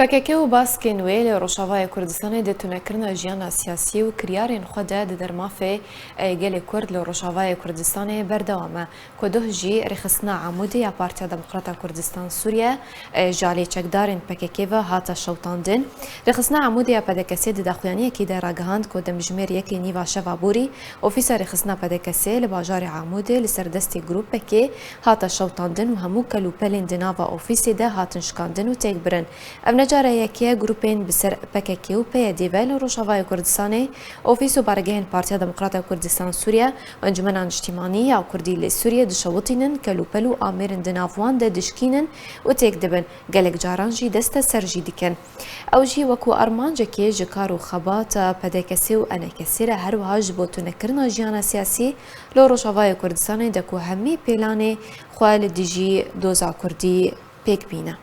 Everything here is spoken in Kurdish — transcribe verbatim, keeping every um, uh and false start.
P K K û baskên wê li Rojavayê Kurdistanê di tunekirina jiyana siyasî û kiryarên xwe de di dermafê, e, gelê Kurd li Rojavayê Kurdistanê berdewam e, ku duh jî rêxistina Amûdê ya Partiya Demokrata Kurdistan Sûriye, e, ji alî çekdarên P K K ve hate şewitandin. Rêxistina Amûdê ya P D K S di daxuyaniyekî de ragihand ku demjimêr yekê nîva şeva borî ofîsa rêxistina P D K S li bajarê Amûdê li ser destê grûpekê hate şewitandin û hemû kel û pelên di nava ofîsê de hatin şikandin û têkbirin. Ev ne cara yekê ye grûpên bi ser P K K û P Y D ve li Rojavayê Kurdistanê, ofîs û baregehên Partiya Demokrata Kurdistan Sûriye û Encûmena Niştîmanî ya Kurdî li Sûriye dişewitînin, kel û pel û amêrên di nav wan de dişkînin û têk dibin, gelek caran jî deste ser jî dikin. Ew jî wekû armancekê ji kar û xebata P D K S û E N K S re, her wiha ji bo tunekirina jiyana siyasî li Rojavayê Kurdistanê de ku hemî pêlanê xwe li dijî doza Kurdî pêk bîne.